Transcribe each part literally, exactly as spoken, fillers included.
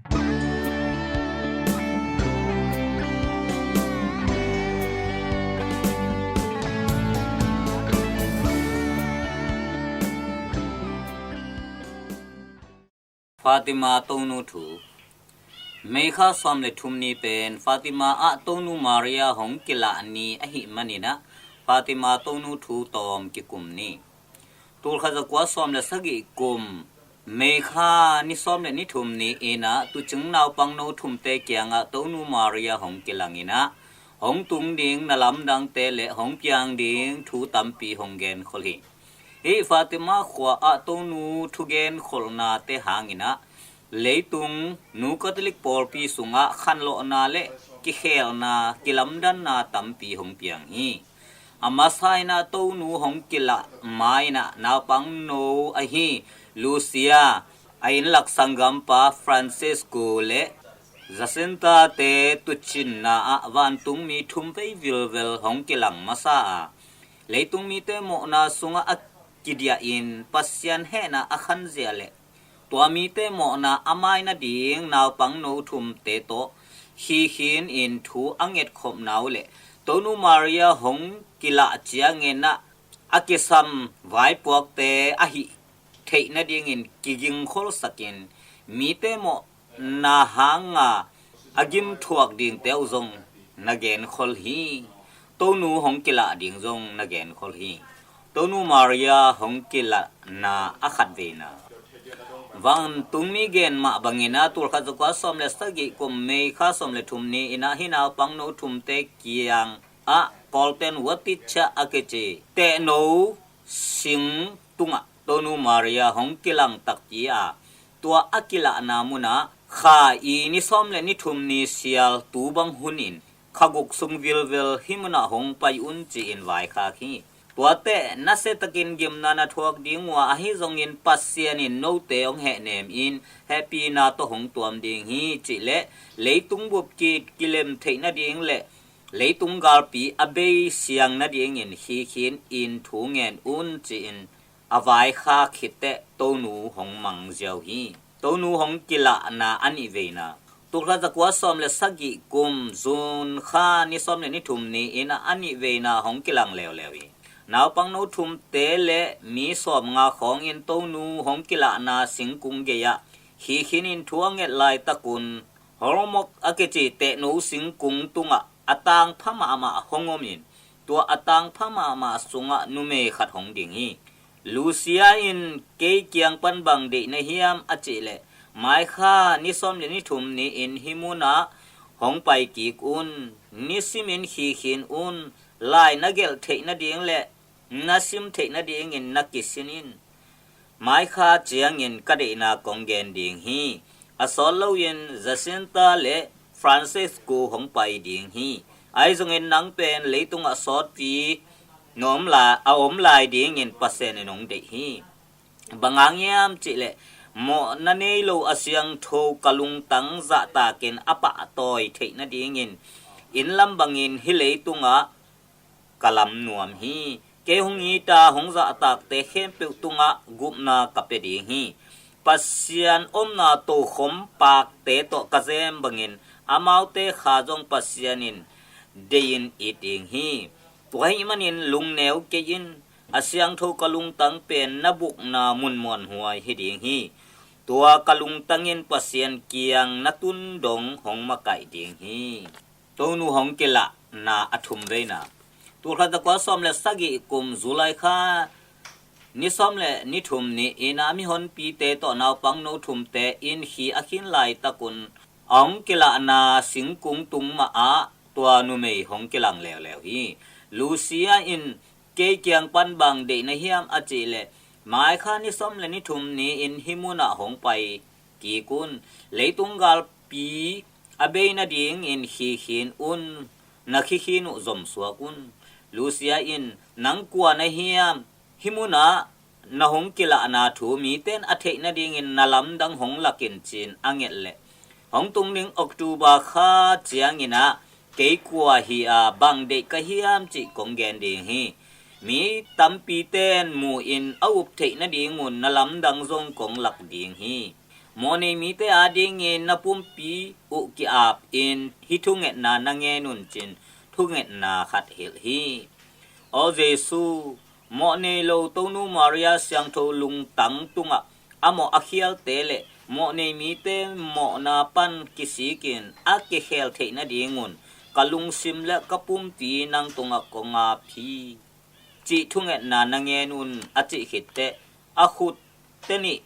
Fatima Tonu thu. May kha sawm le thum ni pen Fatima ah Tonu Maria hong kilah ni ahih manin ah Fatima Tonu thu tawm kikum ni. Tulkhat zakua sawm le sagih kum May kha ni sawm le ni thum ni in ah tuucing naupangno thumte kiangah Tonu Maria hong kilang in ah hong tung ding na lamdangte le hong piang ding thu tampi hong genkhol hi. Hih Fatima khua ah Tonu thugenkholhnate hangin ah leitung nu Catholic pawlpi sungah khanlawhna le kikhelna, kilamdanna tampi hong piang hi. A masa in ah Tonu hong kilah ma in ah naupangno ahi Lucia, a innlak sanggampa Francisco le Jacinta-te tuucinna ah vantungmi thum vei vilvel hong kilang masa a, leitung mite mawhna sungah a kidiahin Pasian hehna a khanzia le tua mite mawhna a mai nading naupangno thumte tawh hi khin in thu a ngetkhopna uh le Tonu Maria hong kilah ciangin ah a kisam vaipuakte ahih theih nadingin kigingkholsakin mite mawhna hanga a gimthuak dingte uh zong na genkhol hi. Tonu hong kilah ding zong na genkhol hi. Tonu Maria hong kilahna a khatveina. Vantungmi gen mah bangin ah tulkhat zakua sawm le sagih kum May kha sawm le thum ni in ah hih naupangno thumte kiang ah Golden Watitsa a kici tehno sing tungah Tonu Maria hong kilang takpi a, tua a kilahna munah Kha i ni sawm le ni thum ni sial tu bang hunin kha guk sung vilvel hih munah hong pai un ci-in vaikhak hi. Tuate nasiatakin gimna na thuak ding uh a, ahi zongin Pasian in note hong hehnem in hehpihna tawh hong tuam ding hi cih le leitung bup kit kilem theih nading le leitung galpi a bei siang nadingin hi khin in thu ngen un ci-in a vaikhak khit teh Tonu hong mang ziau hi. Tonu hong kilahna a nihveina. Tulkhat zakua sawm le sagih kum June kha ni sawm le ni thum ni in a nihveina hong kilang leuleu hi. Naupangno thumte le mi sawmnga khawngin Tonu hong kilahna singkung gei-ah hi khin in thu a nget laitakun Hormok a kici tehno singkung tungah a tangpha mahmah hong omin tua a tangpha mahmah sungah numei khat hong ding hi. Lucia in kei kiang pan bang deih na hiam a cih leh, maikha ni sawm le ni thum ni-in hih munah hong pai kik un. Nisimin hi khin un. Lai na gelh theih nading le na sim theih nadingin na kisin in. Maikha ciangin ka deihna kong gen ding hi. A sawt loin Jacinta le Francisco hong pai ding hi. Ahi zongin nang pen leitungah sawtpi na om lai, a om lai dingin Pasian in hong deih hi. Bang hang hiam cih leh, mawhna nei lo a siangtho ka lungtang zahtakin a pahtawi theih nadingin inn lam bangin hih leitungah ka lam nuam hi. Kei hong it a hong zahtakte khempeuh tungah gupna ka pia ding hi. Pasian omna tokhom pakte tawh ka zem bangin amaute kha zong Pasian in deihin it ding hi. Tua ahih manin lungneu kei in. A siangtho ka lungtang pen na bukna mun muanhuai hi ding hi. Tua ka lungtang in Pasian kiang na tun dong hong makaih ding hi. Tonu hong kilahna a thum veina. Tulkhat zakua sawm le sagih kum July kha ni sawm le ni thum ni-in a mihonpite tawh naupangno thumte in khi a khin laitakun a hong kilahna singkung tung mahah tua numei hong kilang leuleu hi. Lucia in kei kiang pan bang deih na hiam a cih leh, maikha ni sawm le ni thum ni-in hih munah hong pai kik un. Leitung galpi a bei nadingin khi khin un. Na khi khin uh zomsuak un. Lucia in, nang kua na hiam? Hih munah na hong kilahna thu mite in a theih nadingin na lamdang hong lak in ci-in a nget leh, hong tung ding October kha ciangin ah kei kua hi a, bang deih ka hiam cih kong gen ding hi. Mi tampite in mu-in a up theih nadingun na lamdang zong kong lak ding hi. Mawhnei mite adingin na pumpi uh ki-ap in hih thungetna na ngen un, ci-in thungetna khat hilh hi. Aw Jesu, mawhnei lo Tonu Maria siangtho lungtang tungah a mawh a khialte le mawhnei mite mawhna pan kisikin a kikhel theih nadingun ka lungsim le ka pumpi nang tungah kong ap hi, cih thungetna na ngen un, a cih khitteh a khutte nih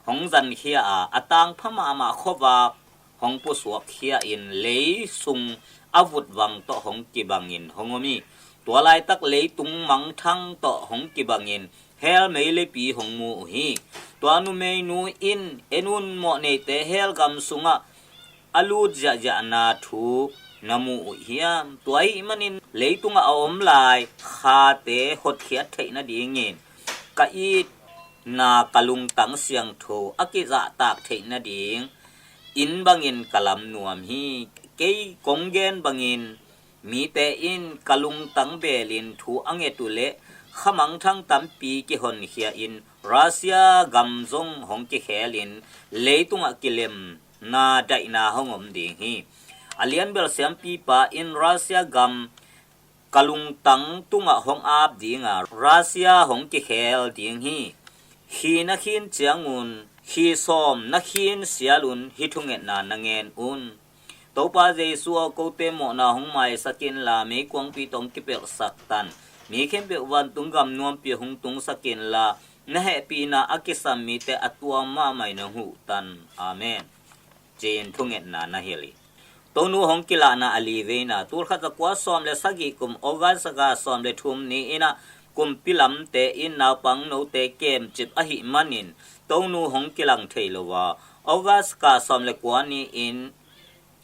hong zankhia a, a tangpha mahmah khuavak hong pusuakkhia in lei sung a vutvang tawh hong kibangin hong om hi. Tua laitak leitung mangthang tawh hong kibangin hell meileipi hong mu uh hi. Tua numeinu in, en un, mawhneite hell gam sungah a lut ziahziahna thu na mu uh hiam? Tua ahih manin leitungah a om lai khate hotkhiat theih nadingin ka itna, ka lungtang siangtho a kizahtak theih nading inn bangin ka lam nuam hi. Kei kong gen bangin mite in ka lungtang belin thu a nget uh leh kha mangthang tampi kihonkhia in Russia gam zong hong kikhelin leitungah kilemna daihna hong om ding hi. A lianbel siampipa in Russia gam ka lungtang tungah hong ap dinga Russia hong kikhel ding hi. Khi na khin ciangun khi sawm na khin sialun hih thungetna na ngen un. Topa Jesu aw, kote mawhna hong maisak inla meikuangpi tawh hong kipelhsak tan. Mi khempeuh vantung gam nuampi hong tungsak inla na hehpihna a kisam mite a tuam mahmah in hong huh tan. Amen, ci-in thungetna na hilh hi. Tonu hong kilahna a li veina, tulkhat zakua sawm le sagih kum August a kha sawm le thum ni-in ah kumpi lamte in naupangnote kemcip ahih manin Tonu hong kilang thei lo a, August a kha sawm le kua ni-in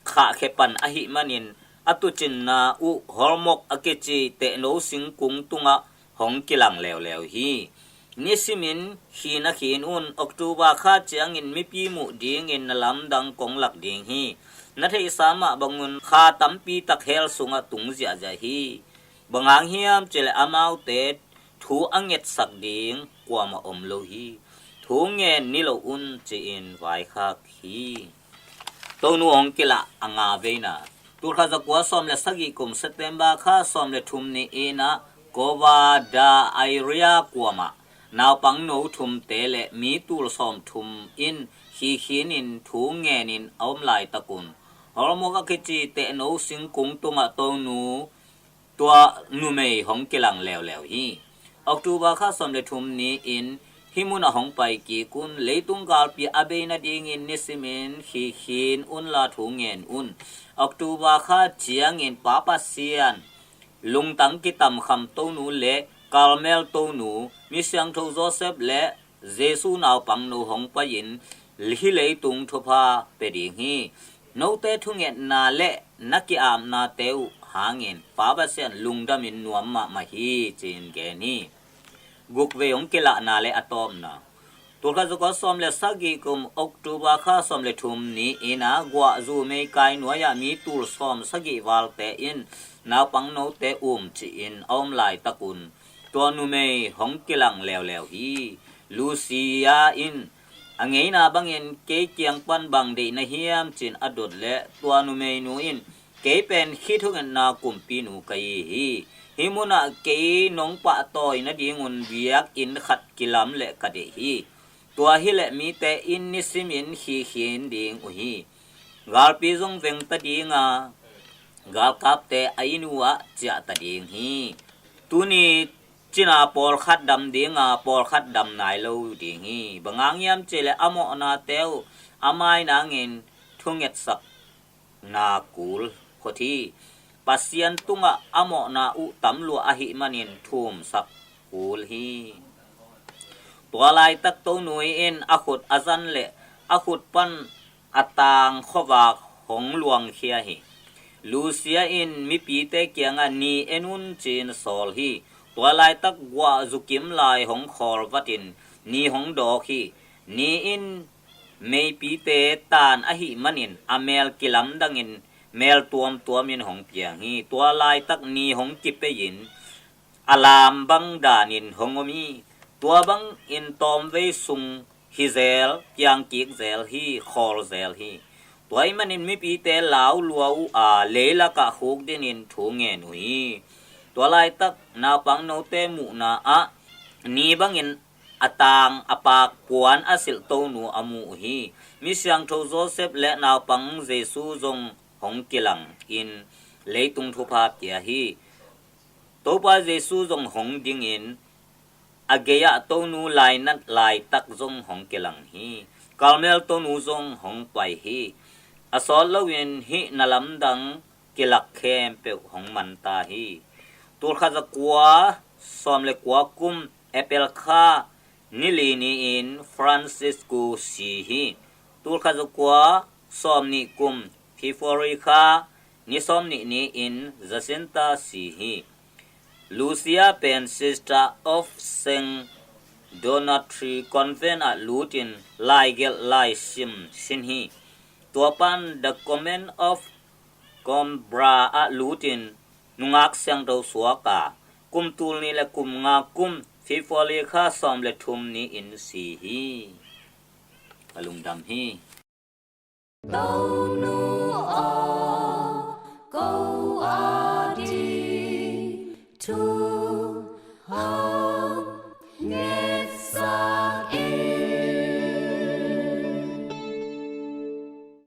khahkhia pan ahih manin a tuucinna uh Hormok a kici tehno singkung tungah hong kilang leuleu hi. Nisimin khi na khin un, October kha ciangin mipi muh dingin na lamdang kong lak ding hi. Na theihsa mah bangun kha tampi tak hell sungah tung ziahziah hi. Bang hang hiam cihleh amaute thu a ngetsak ding kuamah om lo hi. Thu ngen ni lo un, ci-in vaikhak hi. Tonu hong kilah a nga veina, tulkhat zakua sawm le sagih kum September kha sawm le thum ni-in ah Cova da Iria kuamah naupangno thumte le mi tul sawm thum in khi khinin thu ngenin a om laitakun Hormok a kici tehno singkung tungah Tonu tua numei hong kilang leuleu hi. October kha sawm le thum ni-in hih munah hong pai kik un. Leitung galpi a bei nadingin nisimin khi khin unla thu ngen un. October kha ciangin Pa Pasian lungtang kitamkham Tonu le Karmel Tonu, mi siangtho Joseph le Jesu naupangno hong pai-in hih leitung thupha pia ding hi. Note thungetna le na ki-apnate uh hangin Pa Pasian lungdamin nuam mahmah hi, ci-in gen hi. Guk vei hong kilahna le a tawpna, tulkhat zakua sawm le sagih kum October kha sawm le thum ni-in ah guahzu meikai nuai-ah mi tul sawm sagih valte in naupangnote um cih in a om laitakun tua numei hong kilang leuleu hi. Lucia in a ngeina bangin kei kiang pan bang deih na hiam, ci-in a dot leh tua numeinu in kei pen khithukinna kumpinu ka hi hi. Hih munah kei nong pahtawi nadingun biakinn khat kilam leh ka deih hi. Tua hileh mite in nisimin khi khin ding uh hi. Galpi zong vengta dinga galkapte a inn uh ah ciahta ding hi. Tuni cina pawlkhat dam dinga pawlkhat dam nai lo ding hi. Bang hang hiam cihleh a mawhnate uh a mai nangin thungetsakna kul khut hi. Pasian tungah a mawhna uh tam lua ahih manin thumsak kul hi. Tua laitak Tonu in a khut a zan leh a khut pan a tang khuavak hong luangkhia hi. Lucia in mipite kiangah ni en un, ci-in sawl hi. Tua laitak guahzu kimlai hong khawl vatin ni hong dawk hi. Ni in meipite taan ahih manin a mel kilamdangin mel tuamtuamin hong piang hi. Tua laitak ni hong kipei-in a lam bang danin hong om hi. Tua bangin tawmvei sung hi zel, kiangkik zel hi, khawl zel hi. Tua ahih manin mipite lau lua uh a, leilakah khukdinin thu ngen uh hi. Tua laitak naupang note muhna ah ni bangin a tang a pak puan a silh tonu a mu uh hi. Mi siangtho Joseph le naupang Jesu zong hong kilang in leitung thupha pia hi. Topa Jesu zong hong dingin a gei-ah tonu lainat laitak zong hong kilang hi. Karmel tonu zong hong pai hi. A sawt loin hih na lamdang kilak khempeuh hong manta hi. Tulkhat zakua sawm le kua kum April kha ni li ni-in Francisco si hi. Tulkhat zakua sawm nih kum February kha ni sawm nih ni-in Jacinta si hi. Lucia pen Sister of Saint Donatrix Convent ah lutin laigelh laisim sin hi. Tua pan The Convent of Coimbra ah lutin nungak siangtho suak a, kum tul nih le kum nga kum February kha sawm le thum ni-in si hi. A lungdam hi.